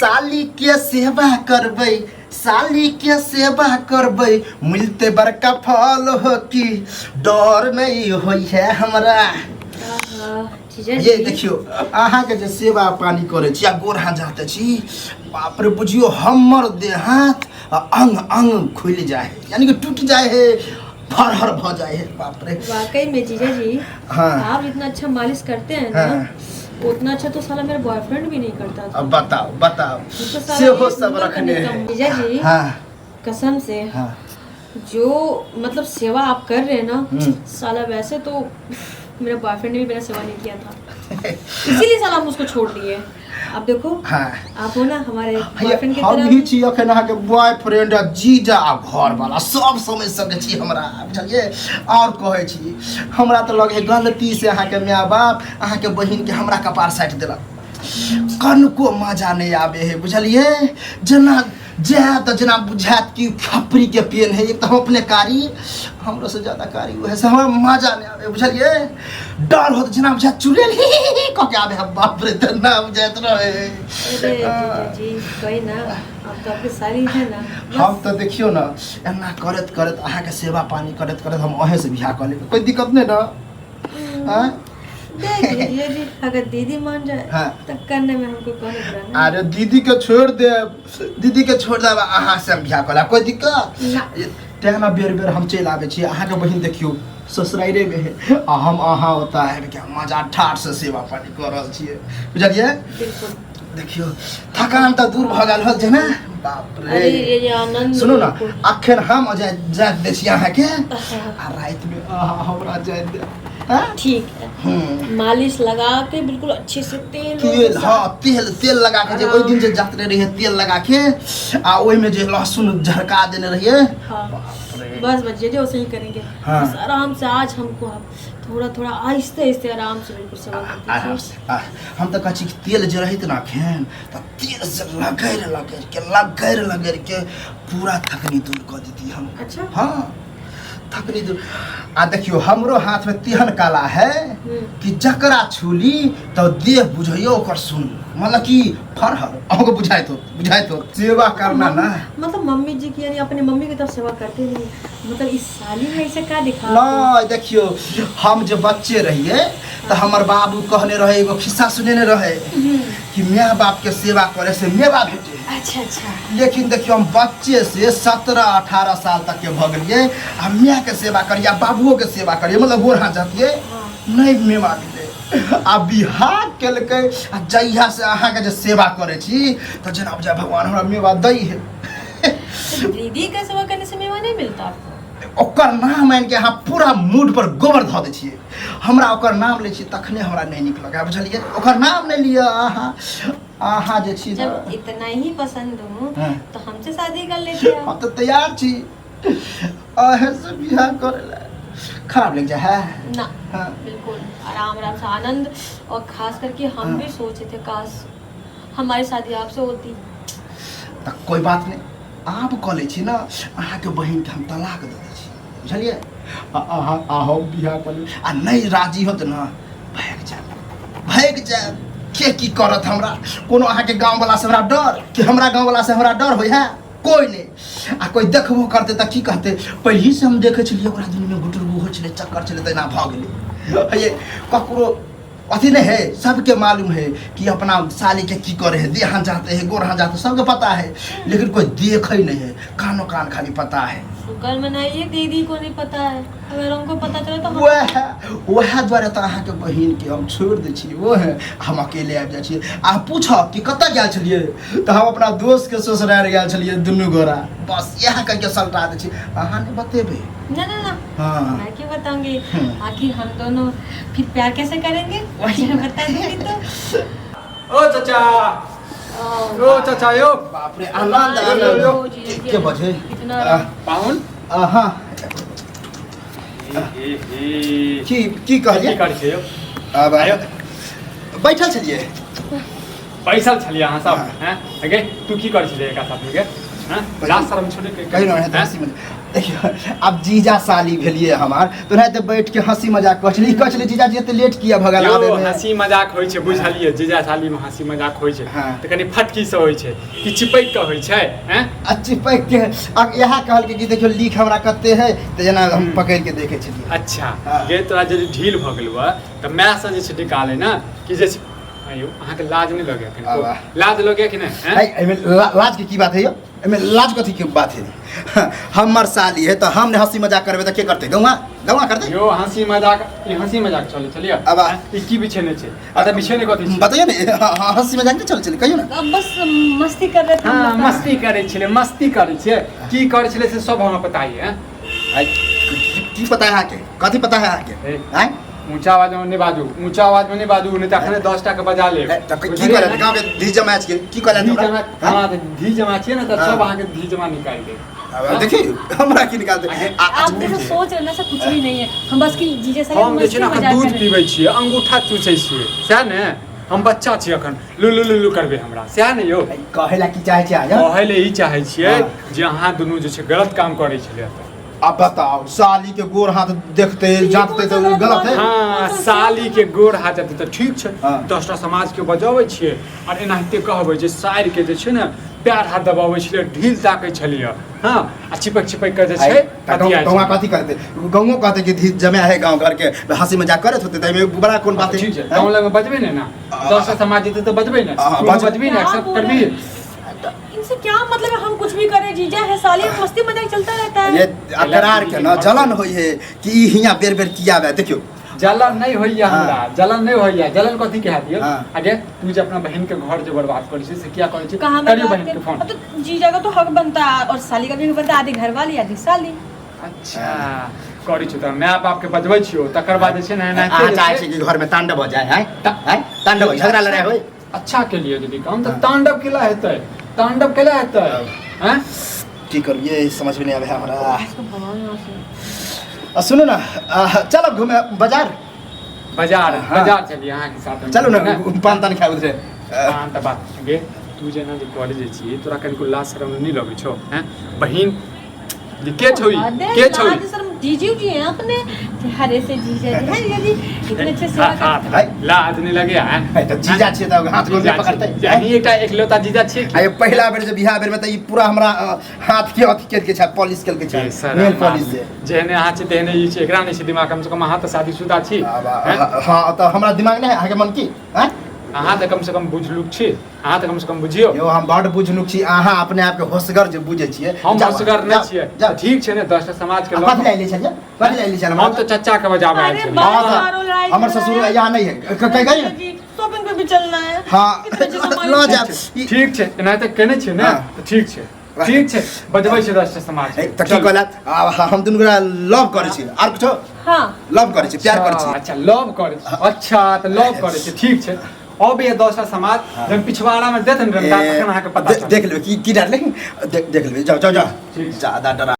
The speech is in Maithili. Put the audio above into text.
साली के सेवा करबै, साली के सेवा करबै, मिलते बड़का फल हो की डर नहीं होई है हमरा। जीजा ये जी। देखियो अहाँ के जे सेवा पानी करे छी आ गोर हाथ जाते छी, बाप रे बुझियो हमर देह हाथ आ अंग अंग खुलि जाए है, यानी कि टूट जाए है, फरहर भ जाए है, बाप रे। वाकई में जीजा जी, हाँ। आप जितना अच्छा मालिश करते हैं ना, हाँ। उतना अच्छा तो साला मेरा बॉयफ्रेंड भी नहीं करता था। अब बताओ बताओ, वो तो साला सेहो एक सब नंबर का रखने निकम्मा। है। जीजा जी, हाँ। कसम से, हाँ। जो मतलब सेवा आप कर रहे हैं ना, हम्म। साला वैसे तो मेरा बॉयफ्रेंड ने भी मेरा सेवा नहीं किया था, इसीलिए साला हम उसको छोड़ दिए। अब देखो, हाँ। आप हो ना हमारे भैया, बॉयफ्रेंड की हम तरह। ही छी अखन अहाँके बॉयफ्रेंड आ जीजा आ घर वाला सब समझ सकै छी हमरा, बुझलियै? आओर कहै छी हमरा तऽ लगै है गलती से अहाँके माय बाप अहाँके बहिनके हमरा कपार साटि देलक, कनको मजा नहि आबै है, बुझलियै? जेना जायत तऽ जेना बुझायत कि खपरीके पेन है, एक तऽ हम अपने कारी, हमरो से ज्यादा कारी उहे से हमरा मजा नहि आबै, बुझलियै? डर होत जेना बुझायत चुड़ैल ही ही ही कऽ के आबै है, बाप रे तऽ ना बुझाइत रहे। अरे जीजा जी कही ना, अब तो आपकी सारी है ना बस। हम तऽ देखियौ ने एना करैत करैत अहाँके सेवा पानी करैत करैत हम अहेँ से बियाह कऽ लेबै, कोइ दिक्कत नहि ने? आँय? देख लीजिए जी, अगर दीदी मान जाए, हाँ। तो करने में हमको कौन बुरा नहीं। अरे दीदी के छोड़ देब, दीदी के छोड़ देब, अहाँ से हम बियाह कऽ लेब, कोइ दिक्कत ना। तेँ ने बेर बेर हम चलि आबै छी। अहाँके बहिन देखियौ ससुराइरे मे है आ हम अहाँ ओतऽ आबि के मजा ठाठ से सेवा पानी कऽ रहल छियै, बुझलियै? बिल्कुल। देखियौ थकान तऽ दूर भऽ गेल होत जेना, बाप रे। अरे ये आनंद सुनू ना, बिल्कुल। अखन हम जाय दै छी अहाँके आ रातिमे अहाँ हमरा जाय देब, हाँ? ठीक है। मालिश लगा के बिल्कुल अच्छे से तेल तेल, हाँ, तेल तेल लगा के जे ओहि दिन जे जातरे रहिए तेल लगा के आ ओहिमे जे लहसुन झरका देने रहिए। हाँ। बाप रे। बस बच्चे जो वैसे ही करेंगे। हाँ। बस आराम से आज हमको आप थोड़ा थोड़ा आहिस्ते आहिस्ते आराम से बिल्कुल सेवा करते आराम से हम तऽ कहै छी कि तेल जे रहैत ने अखन तऽ तेल से लगड़ि लगड़ि के लगड़ि लगड़ि के पूरा थकनी दूर कऽ देती हम। अच्छा। हाँ, थकनी दूर। आ देखियौ हमरो हाथ में तेहन काला है कि जकरा छूली तऽ देह बुझैयो ओकर सुन, मतलब कि फरहर अहाँके बुझाइत होत, बुझाइत होत सेवा करना ना। मतलब मम्मी जी की यानी अपने मम्मी की तरफ सेवा करते नहीं, मतलब इस साली में ऐसे का दिखा नहीं देखियो हम जे बच्चे रहिए तो हमर बाबू कहने रहे, एगो खिस्सा सुनेने रहे कि माय बाप के सेवा करे से मेवा भेटे। अच्छा अच्छा। लेकिन देखियो हम बच्चे से 17-18 साल तक के भऽ गेलिए आ माय के सेवा करिए आ बाबुओ के सेवा करिए, मतलब गोर हाथ जातिए नहीं मेवा मिले। आ बिहार केलकै आ जहिया से अहाँके जे सेवा करै छी तऽ जेना बुझाय भगवान हमरा मेवा दै है। तो दीदी का सेवा करने से मेवा नहीं मिलता आपको? ओकर नाम आनि के अहाँ पूरा मूड पर गोबर धऽ दै छियै। हमरा ओकर नाम लै छियै तखने हमरा नहि नीक लगै, बुझलियै? ओकर नाम नहि लिअ अहाँ, अहाँ जे छी जब इतना ही पसंद हूँ, हाँ। तो हमसे शादी कर लेते हैं। हम तऽ तैयार छी अहें से बियाह करे ला। खराब लग जाए है? ना। हाँ। बिल्कुल आराम आराम से आनंद, और खास करके हम हाँ। भी सोचे थे काश हमारी शादी आपसे होती। तऽ कोई बात नहीं, आब कऽ लै छी ने अहाँके बहिनके हम तलाक दऽ दै छी, बुझलियै? आ अहाँ आ हम बियाह कऽ लेब आ नहि राजी होत ने भागि जायब, भागि जायब। के की करत हमरा? कोनो अहाँके गाँववला से हमरा डर कि हमरा गाँववला से हमरा डर होइ है? कोई नहि। आ कोई देखबो करतै तऽ की कहतै? पहिलहिसँ हम देखै छलियै ओकरा दुनूमे गुटरगू होइ छलै, चक्कर छलै, तहिना भऽ गेलै। हे ककरो अथी नहीं है, सबके मालूम है कि अपना साली के की करे है, देह हाथ जाते है, गोर हाथ जाते है, सबके पता है, लेकिन कोई देखे ही नहीं है, कानो कान खाली पता है। शुक्र मनाइए दीदी को नहीं पता है, अगर उनको पता चले तो हम वएह दुआरे तऽ अहाँके बहिनके हम छोड़ि दै छियै, वो है हम अकेले आबि जाइ छियै। आ पूछब कि कतऽ गेल छलियै तऽ हम अपना दोस्तके ससुरारि गेल छलियै दुनू गोरा, बस इएह कहिके सलटा दै छियै। अहाँ नहि बतेबै? ना ना ना। हाँ। मैं क्यों बताऊंगी? हम्म। आखिर हम दोनों फिर प्यार कैसे करेंगे? वही। बता दूंगी तो। ओ चाचा, ओ चाचा यो। बाप रे, आनंद आनंद। यो, के बजे कितना पाहुन। हाँ। हे, हे। की की कहलियै? की करै छियै यौ? आब आयो। बैठल छलियै। बैसल छलियै अहाँ सब? हाँ। हैं गे, तू की करै छलियै एकरा साथ गे? हैं लाज शरम छोड़े के कहियो ने हंसी मजाक देखियो आब जीजा साली भेलिए हमार तो एनाहिते बैठ के हंसी मजाक कहै छलियै ई कहै छलियै जीजा जी एते लेट किया भऽ गेल यौ आबे में हंसी मजाक होइ छै बुझलियै जीजा साली में हंसी मजाक होइ छै हाँ। तऽ कनि फटकी से होइ छै कि चिपैक के होइ छै हैं आ चिपैक के आ इएह कहलकै कि देखियो लीक हमरा कते है तऽ जेना हम पकड़ि के देखै छलियै अच्छा हाँ। गे तोरा यदि ढील भऽ गेलौ तऽ माय से जे छै निकाले ने कि जे छै आयौ अहाँके लाज नहि लगैया कनिको आबा। लाज लगैया कि नहि हैं है एहिमे लाज के की बात है यौ एहिमे लाज कथी के बात है हमर साली है तऽ हम ने हंसी मजाक करबै तऽ के करतै गौआ गौआ करतै यौ हंसी मजाक ई हंसी मजाक चलै छलियै आबा। ई की बिछेने छै आ तऽ बिछेने कथी छै बतैयौ ने हँ, हंसी मजाक नहि चलै छलै कहियौ ने अब बस मस्ती कर रहे थे हम हाँ लोग। मस्ती करै छलै मस्ती करै छियै की करै छलै से सब हमरा पता है आइ, की पता है अहाँके कथी पता है अहाँके हे। आँय ऊँचा आवाज में नहीं बाजू ऊँचा आवाज में नहीं बाजू नहीं तऽ अखने 10 टा के बजा लेब ए, तऽ की कहले गाँव के धी जमा के की कहले धी जमा हाँ तऽ धी जमा छियै ने तऽ हाँ। सब अहाँके धी जमा निकालि देब देखी हमरा की निकाल दे आप जैसे सोच रहे ना ऐसा कुछ भी नहीं है हम बस की जीजा साले हम जे छै मस्ती ने अखन मजाक दूध कर रहे हैं। पीबै छियै अंगूठा चूसै छियै सएह ने हम बच्चा छियै अखन लुलु लुलु करबै हमरा सएह ने यौ कहै ला की चाहे छै अहाँ कहै लए ई चाहै छियै हाँ। जे अहाँ दुनू जे छै गलत काम करै छलियै तऽ अब बताओ साली के गोर हाथ देखते जांचते तो वो गलत है हाँ साली के गोर हाथ जेतै तऽ ठीक छै हाँ। 10टा समाज के बजाबै छियै आओर एनाहिते कहबै जे साइर के जे छै ने पैर हाथ दबाबै छलियै ढील ताकै छलियै हाँ आ चिपक चिपक के जे छै अथी आयल गाँव छलै। कथी करते गाँवो कहते कि धी जमा है गाँव घर के हंसी मजाक करत होते तो बड़ा कौन बात है ठीक छै गाँव लग बजबै ने ना 10टा समाज जेतै तऽ बजबै ने हाँ, तू बजबी ने क्या एक्सेप्ट बोल करबी रहे हैं? तो इनसे क्या मतलब है हम कुछ भी करें जीजा है साली है, मस्ती मजाक चलता रहता है ये अकरार के न जलन होई है कि ई हियां बेर बेर किया बे देखियो जलन नहीं होइया हाँ। हमरा जलन नहीं होइया जलन कथी के हैत यौ हाँ। अगे तू जे अपना बहन के घर जे बर्बाद करै छी से किया करै छी कहाँ करियौ बर्बाद बहन के कर- फोन अब तो जीजा का तो हक बनता है और साली का भी हक बनता है आधी घर वाली आधी साली अच्छा करै छी तऽ माय बाप के बजबै छियौ तकर बाद जे छै ने एनाहिते अहाँ जे चाहै छै- छी कि घर में तांडव हो जाए हैं हैं तांडव हो, झगड़ा लड़ाई होई अच्छा के लिए यदि काम तऽ हाँ। तांडव केला हेतै तांडव केला हेतै हैं की करू ये समझ में नहीं आवे है हमरा इसको भगाओ यहाँ से आ, सुनू ना चलब घूमे बाजार बाजार हाँ। बाजार चलिए अहाँके साथ में चलू ना पान तान खाए उधरे पान तऽ बात गे तू जेना जे कॉलेज जाइ छी तोरा कनिको लाज शरम नहि लगै छौ हैं बहिन जे के छौ ई? अरे के छौ ई? लाज शर्म जीजू जी हैं अपने हरे से जीजा जी हैं जीजा जी इतने अच्छे सेवा हाथ करते है। लाज नहि लगे हैं है तऽ जीजा छियै तऽ हाथ गोड़ नहि पकड़तै अहीं एकटा एकलौता जीजा छियै की आ ये पहिला बेर जे बियाह बेर में तऽ ई पूरा हमरा हाथ के अथी केलकै छै पॉलिश केलकै छै ए, सर, नेल पॉलिश से जेहने अहाँ छी तेहने ई छै एकरा नहि छै दिमाग कम से कम अहाँ तऽ शादीशुदा छी हैं? हाँ तऽ हमरा दिमाग नहि है अहाँके मन की आँय अहाँ तऽ कम से कम बुझलुक छी अहाँ तऽ कम से कम बुझियौ यौ हम बड बुझनुक छी अहाँ अपने आपके होशगर जे बुझै छियै हम जाउ, होशगर नहि जाउ, छियै जाउ ठीक छै ने 10टा समाज के आ, लऽ कथी लए अयली छलियै कथी लए अयली छलियै हम तऽ चचा के बजाबे आयल अरे छलियै बाप हाँ, तऽ मारो लड़ाई हमर झगड़ा ससुर है। यहाँ नहीं है कह गई जीजा जी शॉपिंग पे भी चलना है हाँ कितने अच्छे सामान लऽ है। जायब ई- ठीक छै एनाहिते केने छियै ने हाँ। तऽ ठीक छै ठीक छै बजबै छै 10टा समाज के। ए, तऽ की चलू। कहला आब हम दुनू गोरा लव करै छी आर कुछो हाँ लव करै छी प्यार करै छी अच्छा लव करै छी अच्छा तऽ लव करै छी ठीक छै अबैया 10टा समाज जब पिछवाड़ा में देत ने डंडा ए, तखन अहाँके पता देख चलत देख लेबै की की डरले देख देख लेबै जाओ जाओ जाओ ठीक छै। ज्यादा डरा